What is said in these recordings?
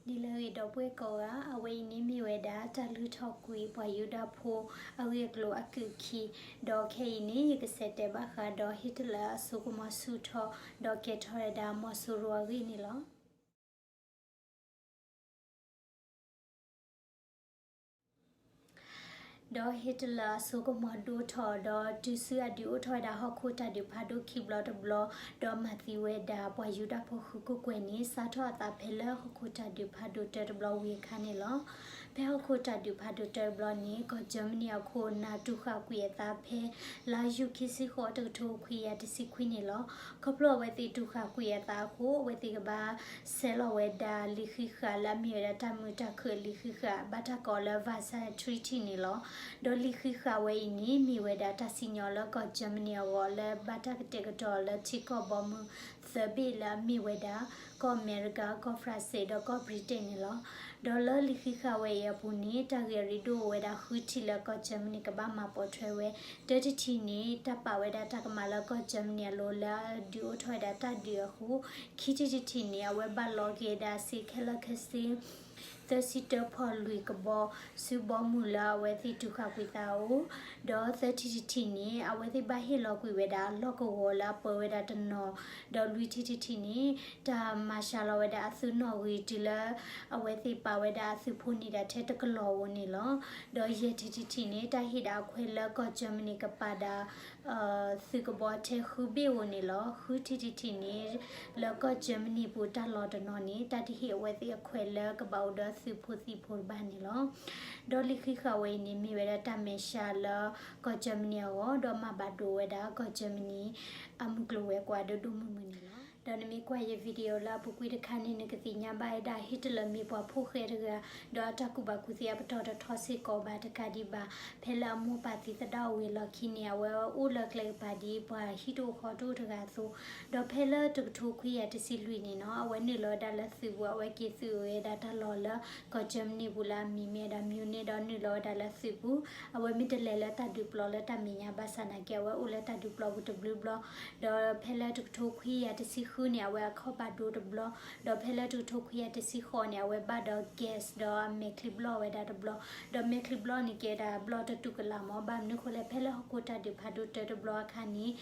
ဒ်လဲၣ်ဂ့ၤ ဒီပုၢ်ဝဲၢ်ကိးဂၤ, အဝဲအံၤန့ၣ်မ့ၢ်ဝဲဒၣ် တၢ်လုၢ်ထီၣ်ကွံာ်ပှၤယူဒၤဖိအဂ့ၢ်အကျိၤအကုၢ်ခံ, ဒီးခဲအံၤန့ၣ် ယကစးတဲဘၣ်ဃးဒီး ဟ့ၣ်တလၢာ်အစိကမီၤဆူၣ်ထီၣ် ဒီးကဲထီၣ်ဝဲဒၣ်မီၤစိရိၤအဂ့ၢ်န့ၣ်လီၤ. ဒီးဟ့ၣ်တလၢာ်အစိကမီၤဒိၣ်ထီၣ် ဒီးတုၤဆူအဒုးအိၣ်ထီၣ်ဝဲဒၣ်ဟီၣ်ခိၣ်တၢ်ဒုးဖးဒိၣ်ခံဘျီတဘျီ, ဒီးမၤသံဝဲဒၣ်ပှၤယူဒၤဖိဃုကိးကွဲၢ်န့ၣ် စးထီၣ်အသးဖဲလၢဟီၣ်ခိၣ်တၢ်ဒုးဖးဒိၣ်တၢတဘျီဝံၤအခါန့ၣ်လီၤ. ဖဲဟီၣ်ခိၣ်တၢ်ဒုးဖးဒိၣ်တၢတဘျီန့ၣ် ကီၢ်ကၠၢမနံအခိၣ်နၢ်တူၢ်ဃာ်ကွံာ်အသးဖဲ လါယူၤခံဆံဃိး တကထိခွံကယၤတဆံခွံန့ၣ်လီၤ. ခီဖျိအဝဲသ့ၣ်တူၢ်ဃာ်ကွံာ်အသးအဃိ အဝဲသ့ၣ်ကဘၣ်ဆဲးလီၤဝဲဒၣ်လံာ်ဃံးဃာ်လၢအမ့ၢ်ဝဲဒၣ်တၢ်မုာ်တၢ်ခုၣ်အလံာ်ဃံးဃာ် ဘၣ်တၢ်ကိးလၢ Versailles Treaty န့ၣ်လီၤ. ဒီးလံာ်ဃံးဃာ်ဝဲအံၤန့ၣ် မ့ၢ်ဝဲဒၣ်တၢ်စံၣ်ညီၣ်လၢကီၢ်ကၠၢမနံအဂီၢ် လၢဘၣ်တၢ်ကတဲာ်ကတီၤလၢထံကီၢ်ဘီမုၢ်သၢဘ့ၣ်လၢအမ့ၢ်ဝဲဒၣ် ကီၢ်အမဲရကၤ, ကီၢ်ဖရၣ်စ့ၣ် ဒီးကီၢ်ပြံၤတဲၣ်န့ၣ်လီၤ. ဒီးလၢလံာ်ဃံးဃာ်ဝဲအံၤအပူၤန့ၣ် တၢ်ဂ့ၢ်အရ့ဒိၣ်အိၣ်ဝဲဒၣ်ဃုထံၣ်လၢကီၢ်ကၠၢမနံကဘၣ်မၤပိာ်ထွဲဝဲ, တၢတထံၣ်န့ၣ် တၢ်ပာ်ဝဲဒၣ်တၢ်ကမၣ်လၢကီၢ်ကၠၢမနံအလိၤလၢအဒုးအိၣ်ထီၣ်ဝဲဒၣ်တၢ်ဒုးအဃိ, ခံထံၣ်တထံၣ်န့ၣ် အဝဲဘၣ်လီက့ၤဒၣ်စ့ခဲလၢာ်ခဲဆ့ သၢဆံတၢဖီလွံၢ်ကဘီ ဆူဘီမုၢ်လၢအဝဲသ့ၣ်တူၢ်ဃာ်ကွံာ်သးအအိၣ်, ဒီးသၢထံၣ်တထံၣ်န့ၣ် အဝဲသ့ၣ်ဘၣ်ဟ့ၣ်လီၤကွံာ်ဝဲဒၣ်အလီၢ်ကဝီၤလၢအပၢဝဲဒၣ်တနီၤ, ဒီးလွံၢ်ထံၣ်တထံၣ်န့ၣ် တၢ်မၤစှၤလီၤဝဲဒၣ်အသုးနီၣ်ဂံၢ်တုၤလၢ အဝဲသ့ၣ်ပာ်ဝဲဒၣ်အသုးဖိန့ၣ်ဒၣ်ထဲတကလီၤဧိၤန့ၣ်လီၤ. ဒီးယဲၢ်ထံၣ်တထံၣ်န့ၣ် တၢ်ဟ့ၣ်ဒၣ်အခွဲးလၢကီၢ်ကၠၢမနံကပာ်ဒၣ် သုးကဘီထဲဃုဘ့ၣ်ဧိၤန့ၣ်လီၤ. ဃုထံၣ်တထံၣ်န့ၣ် လၢကီၢ်ကၠၢမနံပူၤတၢ်လီၢ်တနီၤန့ၣ် တၢ်တဟ့ၣ်အဝဲသ့ၣ်အခွဲးလၢကဘၣ်အိၣ်ဒီးသုးဖိသံၣ်ဖိတဘၣ်န့ၣ်လီၤ. ဒီးလံာ်ဃံးဃာ်ဝဲအံၤန့ၣ် မ့ၢ်ဝဲဒၣ်တၢ်မဲာ်ဆှးလၢကီၢ်ကၠၢမနံအဂီၢ် ဒီးမၤဘၣ်ဒိဝဲဒၣ်ကီၢ်ကၠၢမနံ အမုၢ်ကျိၤဝဲၤကွာ်ဒိၣ်ဒိၣ်မုၢ်မုၢ်န့ၣ်လီၤ. ဒီးနမ့ၢ်ကွၢ်ယ video လၢအပူၤကွံာ်တခါန့ၣ် နကသ့ၣ်ညါဘၣ်ဝဲဒၣ် ဟ့ၣ်တလၢာ်မ့ၢ်ပှၤဖိၣ်ဃဲတဂၤ, ဒီးအတၢ်ကူၣ်ဘၣ်ကူၣ်သ့အပတီၢ်တထီစ့ၢ်ကီးဘၣ်တကးဒံးဘၣ်, ဖဲလၢအမိၢ်ပာ်သံသဒၣ်ဝံၤအလီၢ်ခံန့ၣ် အဝဲအိၣ်လၢကျဲကပၤဒ်ပှၤဟံၣ်တအိၣ်ဃီတအိၣ်တဂၤအသိး, ဒီးဖဲလၢတကထိခွံကယၤတဆံလွံၢ်န့ၣ်နီၤ အဝဲနုာ်လီၤဝဲဒၣ်လၢသုးပူၤ, အဝဲက့ၤသုးဝဲဒၣ်တၢ်လီၢ်လၢ ကီၢ်ကၠၢမနံပူၤလၢအမံၤမ့ၢ်ဝဲဒၣ် Munich န့ၣ် ဒီးနုာ်လီၤဝဲဒၣ်လၢသုးပူၤ, အဝဲမ့ၢ်တလဲၤလၢတၢ်ဒုးပျီလၢတၢ်မဲာ်ညါဘၣ်ဆၣ်နာ်က့ အဝဲအိၣ်လၢတၢ်ဒုးပျီပူၤတဘျုးဘျီ, ဒီးဖဲလၢတကထိခွံကယၤတဆံဃုန့ၣ် အဝဲအခီၣ်ဘၣ်ဒိတဘျီ, ဒီးဖဲလၢတကထိခွံကယၤတဆံဃိးန့ၣ် အဝဲဘၣ်ဒီး gas ဒီးအမဲာ်ချံဘျီၣ်ဝဲဒၣ်တဘျီ, ဒီးမဲာ်ချံဘျီၣ်န့ၣ်ကဲဒၣ်ဘျီၣ်တတူၢ်ကလာ်မး, ဘၣ်မနုၤအဃိလဲၣ် ဖဲလၢဟီၣ်ခိၣ်တၢ်ဒုးဖးဒိၣ်တၢတဘျီအခါန့ၣ်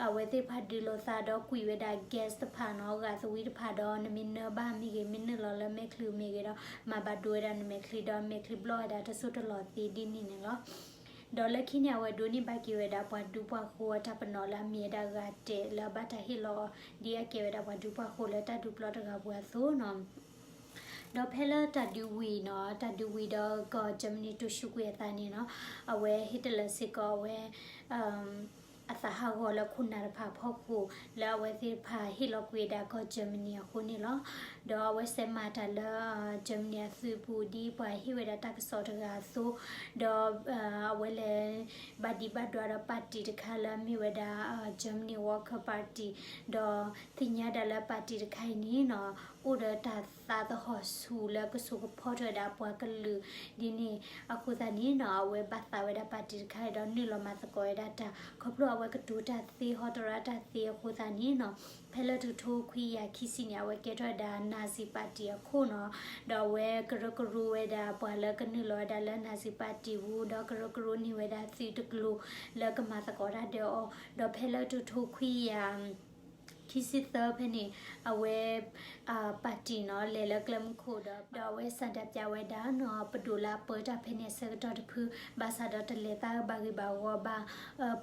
အဝဲသ့ၣ်တဖၣ်ဒုးလိာ်သးဒီးကွံာ်ဝဲဒၣ် gas တဖၣ်နီၤ, ဂာ်သဝံတဖၣ်ဒီး နမ့ၢ်နၢဘၣ်မ့ၢ်ဂ့ၤ မ့ၢ်နုာ်လီၤလၢမဲာ်ချံမ့ၢ်ဂ့ၤဒီး မၤဘၣ်ဒိဝဲဒၣ်နမဲာ်ချံဒီး မဲာ်ချံဘျီၣ်ဝဲဒၣ်တစိၢ်တလီၤသ့ဒ်န့ၣ်န့ၣ်လီၤ. ဒီးလၢခံန့ၣ် အဝဲဒိးန့ၢ်ဘၣ်က့ၤဝဲဒၣ်ပှၤဒူပှၤဃိၤအတၢ်ပနီၣ်လၢအမ့ၢ်ဝဲဒၣ်ဂၤတဲာ်လၢဘၣ်တၢ်ဟ့ၣ်လီၤအီၤ ဒ်အကဲဝဲဒၣ်ပှၤဒူပှၤဃိၤလၢတၢ်ဒုးပျီတဂၤပူၤအသိးနီၤ. ဒီးဖဲလၢတၢ်ဒုးဝံၤနီၤ, တၢ်ဒုးဝံၤဒီးကီၢ်ကၠၢမနံတိၢ်ဆူၣ်ကွံာ်အသးန့ၣ်နီၤ, အဝဲဟ့ၣ်တလၢာ်စ့ၢ်ကီးအဝဲ အသးဟးဂီၤလၢခိၣ်နၢ်တဖၣ်အဖီခိၣ် လၢအဝဲသ့ၣ်တဖၣ်ဟ့ၣ်လီၤကွံာ်ဝဲဒၣ်ကီၢ်ကၠၢမနံအဃိန့ၣ်လီၤ. ဒီးအဝဲစဲးမၤတၢ်လၢ ကၠၢမနံအသုးပူၤဒ်ပှၤဟ့ၣ်ဝဲဒၣ်တၢ်ကစီၣ်တဂၤအသိး, ဒီးအဝဲလဲၤဘၣ်ဒံးဘၣ်ဒွးဒီး party တခါလၢအမ့ၢ်ဝဲဒၣ် Germany Worker Party, ဒီးသ့ၣ်ညါဒၣ်လၢ party တခါအံၤန့ၣ်နီၤ အိၣ်ဒီးတၢ်သးသဟီၣ်ဆူၣ်လၢကစိာ်ကဖီထီၣ်ဝဲဒၣ်ပှၤကလုာ်ဒ်န့ၣ်အဃိသတးန့ၣ်နီၤ အဝဲဘၣ်သးဝဲဒၣ် party တခါအံၤဒီးနုာ်လီၤမၤသကိးဝဲဒၣ်တၢ် ခီဖျိအဝဲကတိၤတၢ်သ့ ဟီတရါတၢ်သ့အဃိသတးန့ၣ်နီၤ ဖဲလၢတကထိခွံကယၤခံဆံန့ၣ် အဝဲကဲထီၣ်ဝဲဒၣ် Nazi Party အခိၣ်နီၤ, ဒီးအဝဲကရၢကရိဝဲဒၣ်ပှၤလၢကနုာ်လီၤဝဲဒၣ်လၢ Nazi Party ပူၤ ဒီးကရၢကရိန့ၢ်ဝဲဒၣ်သုးတကျိၤလၢကမၤသကိးတၢ်ဒီးအီၤ, ဒီးဖဲလၢတကထိခွံကယၤ ခံဆံသၢဖဲန့ၣ် အဝဲ party နီၤ လဲၤလၢကျဲမုၢ်ခိၣ်ဒီး ဒီးအဝဲဆန္ဒပြဝဲဒၣ်နီၤ ပဒိၣ်လၢအပၢတၢ်ဖဲန့ၣ်အဆၢကတီၢ်တဖု ဘၣ်ဆၣ်ဒီးတလဲၤသးဘၣ်ဂ့ၢ်ဘၣ်ဂီၢ်ဘၣ်,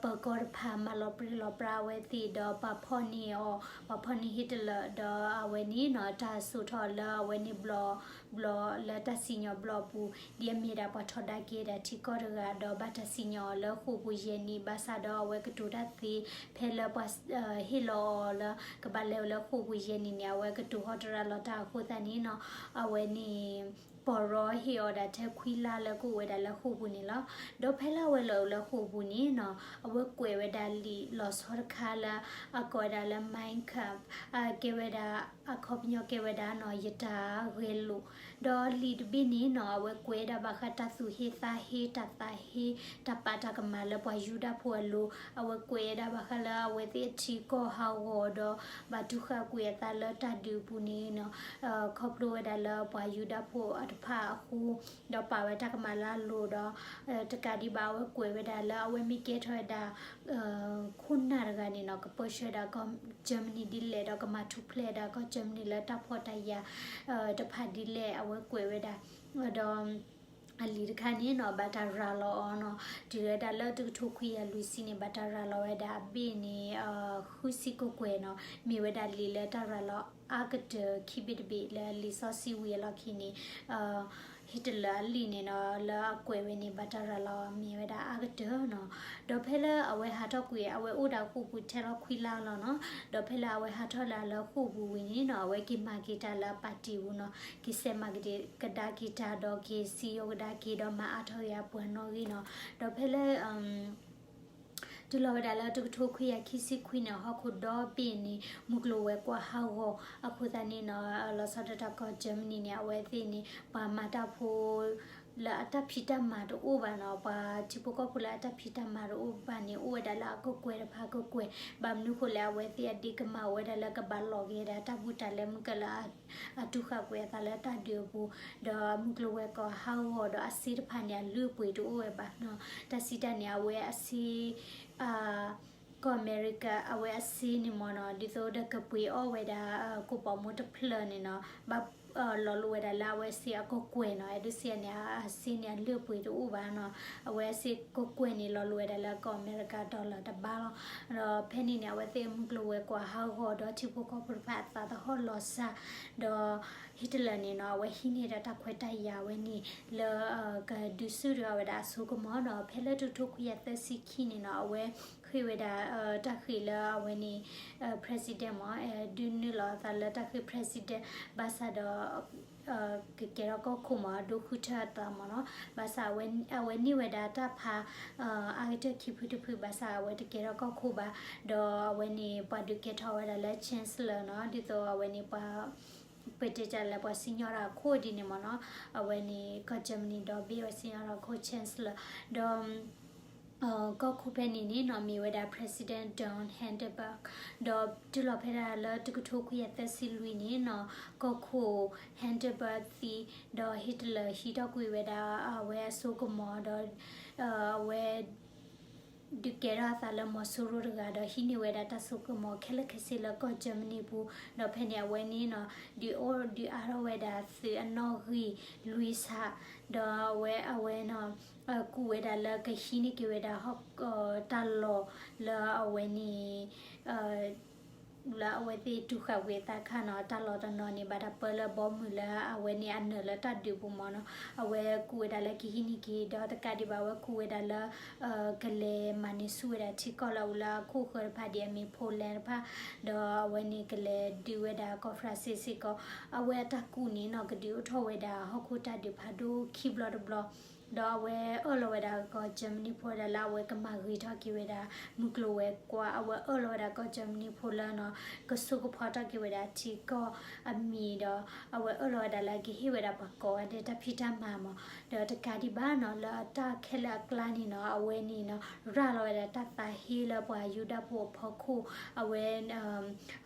ပၢၤကီၢ်တဖၣ်မၤလီၤပြံလီၤပြါအဝဲသ့ၣ်ဒီး ပှၤဖီၣ်န့ၢ်အီၤ, ပှၤဖီၣ်န့ၢ်ဟ့ၣ်တလၢာ်ဒီးအဝဲန့ၣ်နီၤ တၢ်စိာ်ထီၣ်လၢအဝဲန့ၣ်ဘျီၣ် ဘျီၣ်လၢတၢ်စံၣ်ညီၣ်ဘျီၣ်အပူၤ ဒ်အမ့ၢ်ဒၣ်ပှၤထီဒါက့ၤဒၣ်ထံကီၢ်တဂၤ ဒီးဘၣ်တၢ်စံၣ်ညီၣ်အီၤလၢဃိာ်ပူၤယဲၢ်နံၣ် ဘၣ်ဆၣ်ဒီးအဝဲကတိၤတၢ်သ့ ဖဲလၢပှၤဟ့ၣ်လီၤအီၤလၢကဘၣ်လဲၤဝဲလၢဃိာ်ပူၤယဲၢ်နံၣ်န့ၣ် အဝဲကတိၤဟီတရါလီၤတၢ်အဃိသတးန့ၣ်နီၤ အဝဲန့ၣ် ပီၢ်ရီဟ့ၣ်အီၤဒၣ်ထဲခွံလါလၢကအိၣ်ဝဲဒၣ်လၢဃိာ်ပူၤန့ၣ်လီၤ. ဒီးဖဲလၢအဝဲလဲၤအိၣ်လၢဃိာ်ပူၤန့ၣ်နီၤ အဝဲကွဲးဝဲဒၣ်လံာ်လီၤဆီတခါလၢ အကိးဝဲဒၣ်လၢ Mein Kampf အကဲဝဲဒၣ် အခီပညီကဲဝဲဒၣ်နီၤ ယတၢ်ဂဲၤလိာ်, ဒီးလံာ်တဘ့ၣ်န့ၣ်နီၤ အဝဲကွဲးဒၣ်ဘၣ်ဃးတၢ်သူၣ်ဟ့သးဟ့ တၢ်သးဟ့ တၢ်ပာ်တၢ်ကမၣ်လၢပှၤယူဒၤဖိအလိၤ, အဝဲကွဲးဒၣ်ဘၣ်ဃးလၢအဝဲသ့ၣ်အထံကီၢ်ဟးဂီၤဒီး ဘၣ်တူၢ်ဃာ်ကွံာ်အသးလၢတၢ်ဒုးအပူၤန့ၣ်နီၤ, ခီဖျိဝဲဒၣ်လၢပှၤယူဒၤဖိအတဖၣ်အဃိ, ဒီးပာ်ဝဲတၢ်ကမၣ်လၢအလိၤဒီး တကးဒံးဘၣ် အဝဲကွဲးဝဲဒၣ်လၢအဝဲမ့ၢ်ကဲထီၣ်ဝဲဒၣ် ခိၣ်နၢ်တဂၤန့ၣ်နီၤ ကပၢဆှၢဒၣ်ကီၢ် Germany ဒ်လဲၣ် ဒီးကမၤထူၣ်ဖျဲးဒၣ်ကီၢ် Germany လၢတၢ်ဖှီၣ်တၢ်ယာ်တဖၣ်ဒ်လဲၣ် အဝဲကွဲးဝဲဒၣ်, ဒီး အလံာ်တခါန့ၣ်နီၤ ဘၣ်တၢ်ရၤလီၤအီၤနီၤ, တုၤဝဲဒၣ်လၢတကထိခွံကယၤလွံၢ်ဆံန့ၣ် ဘၣ်တၢ်ရၤလီၤဝဲဒၣ်အဘ့ၣ်န့ၣ် ဃုဆံကကွဲၢ်နီၤ, မ့ၢ်ဝဲဒၣ်လံာ်လၢတၢ်ရၤလီၤအါကတၢၢ်ခံဘ့ၣ်တဘ့ၣ်လၢလံာ်စီဆှံဝံၤအလီၢ်ခံန့ၣ် Hitler အလံာ်န့ၣ်နီၤ လၢအကွဲးဝဲန့ၣ် ဘၣ်တၢ်ရၤလီၤမ့ၢ်ဝဲဒၣ်အါကတၢၢ်နီၤ, ဒီးဖဲလၢအဝဲဟးထီၣ်ကွံာ် အဝဲအိၣ်ဒၣ်ဃိာ်ပူၤထဲလီၤခွံလါလီၤနီၤ, ဒီးဖဲလၢအဝဲဟးထီၣ်လၢအလၢဃိာ်ပူၤဝံၤန့ၣ်နီၤ အဝဲက့ၤမၤက့ၤတၢ်လၢအပၣ်တံၣ်ပူၤနီၤ, က့ၤစဲးမၤက့ၤကဒါက့ၤတၢ်ဒီးက့ၤစံယိၤကဒါက့ၤဒီးမၤအါထီၣ်က့ၤအပှၤနီၣ်ဂံၢ်နီၤ, ဒီးဖဲလၢ တုၤလီၤဝဲဒၣ်လၢတကထိခွံကယၤခံဆံခွံန့ၣ် ဟီၣ်ခိၣ်ဒီဘ့ၣ်န့ၣ် မုၢ်ကျိၤဝဲၤကွာ်ဟးဂီၤအဃိသတးန့ၣ်နီၤ, လီၤဆီဒၣ်တၢ်ကီၢ် Germany န့ၣ် အဝဲသ့ၣ်န့ၣ် ပှၤမၤတၢ်ဖိ လၢအတၢ်ဖံးတၢ်မၤတအိၣ်ဘၣ်နီၤ, ပှၤထံဖိကီၢ်ဖိလၢအတၢ်ဖံးတၢ်မၤတအိၣ်ဘၣ်န့ၣ် အိၣ်ဝဲဒၣ်လၢအကကွဲၢ်တဖၣ်ကကွဲၢ်, ဘၣ်မနုၤဃိလဲၣ် အဝဲသ့ၣ်အဒ့ကမၣ်ဝဲဒၣ်လၢကဘၣ်လီၤက့ၤဒၣ်တၢ်ဘူးတၢ်လဲမုၢ်ကလၢ အတူၢ်ဃာ်ကွံာ်အသးလၢတၢ်ဒုးအပူၤ, ဒီးမုၢ်ကျိၤဝဲၤကွာ်ဟးဂီၤဒီးအစ့တဖၣ်န့ၣ် အလုၢ်အပှ့ၤတအိၣ်ဝဲဘၣ်နီၤ, တၢ်စံးတၢ်န့ၣ် အဝဲအစ့ ကီၢ်အမဲရကၤ အဝဲအစ့န့ၣ်မ့ၢ်နီၤ ဒ်သိးဒီးကပှ့ၤအီၣ်ဝဲဒၣ် ကိၣ်ပီးမိၢ်တဖျၢၣ်န့ၣ်နီၤ ဘၣ်လီၤလိာ်ဝဲဒၣ်လၢအဝဲစ့အကကွဲၢ်နီၤ, အဒုးစ့န့ၣ် အစ့န့ၣ် အလုၢ်အပှ့ၤတအိၣ်ဘၣ်နီၤ, အဝဲအစ့ကကွဲၢ်န့ၣ် လီၤလိာ်ဝဲဒၣ်လၢကီၢ်အမဲရကၤ dollar တဘါလီၤ, ဒီးဖဲန့ၣ်န့ၣ် အဝဲသ့ၣ်မုၢ်ကျိၤဝဲၤကွာ်ဟးဂီၤဒီးထံဖိကီၢ်ဖိတဖၣ် အသးသဟီၣ်လီၤစၢ်, ဒီး Hitler န့ၣ်နီၤ အဝဲဟံးန့ၢ်ဒၣ်တၢ်ခွဲးတၢ်ယာ်ဝဲန့ၣ် လၢ ကဒုးဆူၣ်ထီၣ်ဝဲဒၣ်အစိကမီၤဒီး ဖဲလၢတကထိခွံကယၤသၢဆံခံန့ၣ်နီၤ အဝဲဃ့ၢ်ဝဲဒၣ် တၢ်ဃ့ၢ်လၢအဝဲန့ၣ် president မ့ၢ် ဒုးနုာ်လီၤအသးလၢတၢ်ဃ့ၢ် president ဘၣ်ဆၣ်ဒီး ကကဲထီၣ်ကီၢ်ခိၣ်မ့ၢ် ဒိဃုထၢအသးမ့ၢ်နီၤ, ဘၣ်ဆၣ် အဝဲန့ၢ်ဝဲဒၣ်တၢ်ဖး အါကတၢၢ်ခံဖုတဖု ဘၣ်ဆၣ်အဝဲတကဲထီၣ်ကီၢ်ခိၣ်ဘၣ်, ဒီးအဝဲန့ၣ် ပှၤဒုးကဲထီၣ်ဝဲဒၣ်လၢ chancellor နီၤ, ဒ်သိးအဝဲန့ၣ်ပှၤ ပတဲတၢ်လၢပှၤစံၣ်ညီၣ်တၢ်အခိၣ်ဒ်န့ၣ်မ့ၢ်နီၤ, အဝဲန့ၣ် ကီၢ် Germany ဒီဘ့ၣ်ဝဲစံၣ်ညီၣ်တၢ်အခိၣ် chancellor ဒီး ကီၢ်ခိၣ်ဖဲန့ၣ်န့ၣ်နီၤ မ့ၢ်ဝဲဒၣ် president Don Hindenburg, ဒီးတုၤလီၤဖဲဒၣ်လၢတကထိခွံကယၤသၢဆံလွံၢ်န့ၣ်နီၤ ကီၢ်ခိၣ် Hindenburg သံ, ဒီး Hitler ဟံးထီၣ်ကွံာ်ဝဲဒၣ်အဝဲအစိကမီၤဒီး အဝဲ ဒုးကဲထီၣ်အသးလၢမီၤစိရိၤတဂၤ ဒီးဟံးန့ၢ်ဝဲဒၣ်တၢ်စိကမီၤခဲလၢာ်ခဲဆ့လၢကီၢ် Germany ပူၤ, ဒီးဖဲန့ၣ်အဝဲန့ၣ်နီၤ ဒုးအိၣ်ဒုးအါထီၣ်ဝဲဒၣ်သုးအနီၣ်ဂံၢ်လွံၢ်ဆး, ဒီးအဝဲ အဝဲနီၤ ကူၣ်ဝဲဒၣ်လၢကဟံးန့ၢ်က့ၤဝဲဒၣ် တၢ်လီၢ်လၢအဝဲန့ၣ် လၢအဝဲသ့ၣ်တူၢ်ဃာ်ဝဲသးခါနီၤ, တၢ်လီၢ်တနီၤန့ၣ် ဘၣ်တၢ်ပၢလၢဘီမုၢ်လၢအဝဲန့ၣ်အနၢၤလၢတၢ်ဒုးပူၤမ့ၢ်နီၤ, အဝဲကူၣ်ဝဲဒၣ်လၢကဟံးန့ၢ်က့ၤ ဒီးတကးဒံးဘၣ် အဝဲကူၣ်ဝဲဒၣ်လၢ ကလဲၤမၤန့ၢ်ဆူၣ်ဝဲဒၣ်ထံကီၢ်လၢအအိၣ်လၢအခိၣ်ဃၢၤတဖၣ်ဒ်အမ့ၢ် Poland တဖၣ်, ဒီးအဝဲန့ၣ်ကလဲၤဒုးဝဲဒၣ်ကီၢ် France စ့ၢ်ကီး, အဝဲအတၢ်ကူၣ်န့ၣ်နီၤ ကဒုးအိၣ်ထီၣ်ဝဲဒၣ်ဟီၣ်ခိၣ်တၢ်ဒုးဖးဒိၣ်ခံဘျီတဘျီ ဒီးအဝဲအၢၣ်လီၤဝဲဒၣ်ကီၢ် Germany ဖိဒၣ်လၢအဝဲကမၤဂ့ၤထီၣ်က့ၤဝဲဒၣ် မုၢ်ကျိၤဝဲၤကွာ်, အဝဲအၢၣ်လီၤဝဲဒၣ်ကီၢ် Germany ဖိလၢနီၤ ကစိကဖီထီၣ်က့ၤဝဲဒၣ်ထံကီၢ်အမံၤဒီး အဝဲအၢၣ်လီၤဝဲဒၣ်လၢကဟ့ၣ်ဝဲဒၣ်ပှၤကိးဂၤဒဲးတၢ်ဖံးတၢ်မၤမး, ဒီးတကးဒံးဘၣ်နီၤ လၢအတၢ်ခဲလၢာ်အကျါန့ၣ်နီၤ အဝဲန့ၣ်နီၤ ရၤလီၤဝဲဒၣ်တၢ်သးဟ့လၢပှၤယူဒၤဖိအဖီခိၣ်, အဝဲ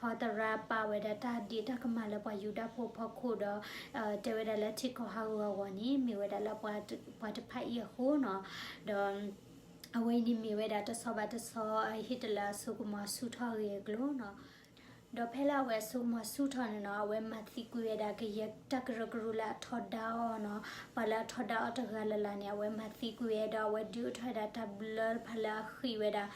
ဟီသရၣ်ပာ်ဝဲဒၣ်တၢ်ဒ့တၢ်ကမၣ်လၢပှၤယူဒၤဖိအဖီခိၣ်ဒီး တဲဝဲဒၣ်လၢထံကီၢ်ဟးဂူာ်ဟးဂီၤန့ၣ် မ့ၢ်ဝဲဒၣ်လၢပှၤတဖၣ်အံၤအဃိနီၤ, ဒီး အဝဲအံၤန့ၣ်မ့ၢ်ဝဲဒၣ်တဆီဘၣ်တဆီ Hitler အစိကမီၤဆူၣ်ထီၣ်အဂ့ၢ်အကျိၤနီၤ, ဒီးဖဲလၢအဝဲအစိကမီၤဆူၣ်ထီၣ်န့ၣ်နီၤ အဝဲမၤသံကွံာ်ဝဲဒၣ်ကယဲၢ်တၢ်ကရၢကရိလၢအထီဒါအီၤနီၤ, ပှၤလၢအထီဒါအီၤတဂၤလၢ်လၢ်န့ၣ် အဝဲမၤသံကွံာ်ဝဲဒီးအဝဲဒုးအိၣ်ထီၣ်ဝဲဒၣ်တၢ်ဘျၢတဖၣ်လၢအဃံးဝဲဒၣ်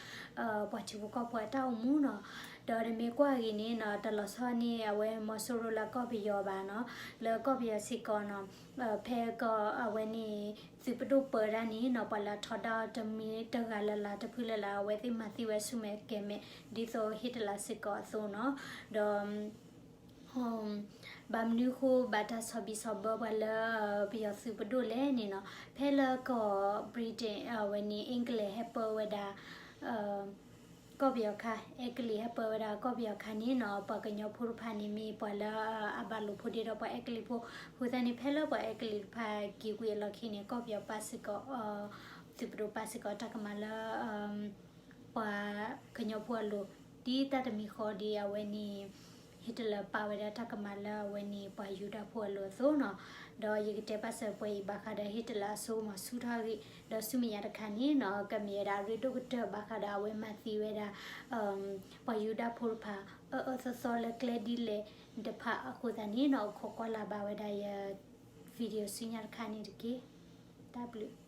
ပှၤထံဖိကီၢ်ဖိအတၢ်အိၣ်မူနီၤ, ဒီးနမ့ၢ်ကွၢ်ဂ့ၤန့ၣ်နီၤ တလီၤဆီန့ၣ် အဝဲမီၤစိရိၤလၢကီၢ်ပယီၤဘၣ်နီၤ, လၢကီၢ်ပယီၤစ့ၢ်ကီးနီၤ, ဖဲကီၢ်အဝဲန့ၣ် သုးပဒိၣ်ပၢတၢ်န့ၣ်နီၤ ပှၤလၢအထီဒါအီၤတမ့ၢ်တဂၤလၢ်လၢ်တဖုလၢ်လၢ် အဝဲသ့ၣ်မၤသံဝဲဆူမဲာ်ကဲၤမဲာ် ဒ်သိး Hitler စ့ၢ်ကီးအသိးနီၤ, ဒီး ဘၣ်မနုၤဃိဘၣ်တၢ်ဆီၣ်ဘံၣ်ဆီၣ်ဘၢပှၤလၢ ပယီၤသုးပဒိၣ်လဲၣ်န့ၣ်နီၤ, ဖဲလၢကီၢ် Britain အဝဲန့ၣ် England ဟဲပၢဝဲဒၣ် ကီၢ်ပယီၤခါ အဲကလံးဟဲပၢဝဲဒၣ်ကီၢ်ပယီၤခါန့ၣ်နီၤ, ပှၤကညီဖိတဖၣ်န့ၣ်မ့ၢ်ပှၤလၢအဘၣ်လိာ်ဖိးဒ့ဒီးပှၤအဲကလံးဖိ, အဃိသတးန့ၣ် ဖဲလၢပှၤအဲကလံးတဖၣ်က့ၤကွံာ်အလီၢ်ခံန့ၣ် ကီၢ်ပယီၤပာ်စ့ၢ်ကီး သုးပဒိၣ်ပာ်စ့ၢ်ကီးတၢ်ကမၣ်လၢ ပှၤကညီဖိအလိၤ, ဒ်တၢ်တမံၤဃီဒ်အဝဲန့ၣ် ဟ့ၣ်တလၢာ်ပာ်ဝဲဒၣ်တၢ်ကမၣ်လၢအဝဲန့ၣ် ပှၤယူဒၤဖိအလိၤအသိးနီၤ. ဒီးယကတဲဘၣ်စၢၤပှဲၤအံၤဘၣ်ဃးဒီးဟ့ၣ်တလၢာ်အစိကမီၤဆူၣ်ထီၣ်ဂ့ၢ်, ဒီးဆူမဲာ်ညါတခါန့ၣ်နီၤ ကမ့ၢ်ဝဲဒၣ်အရ့ဒိၣ်ကတၢၢ်ဘၣ်ဃးဒီးအဝဲမၤသံဝဲဒၣ် ပှၤယူဒၤဖိတဖၣ် အၢအၢသီသီလၢကျဲဒ်လဲၣ်တဖၣ်အဃိသတးန့ၣ်နီၤ ခိးကွၢ်လၢ်ဘၣ်ဝဲဒၣ်ယ video ဆူညါတခါန့ၣ်တက့ၢ်. တၢ်ဘျုး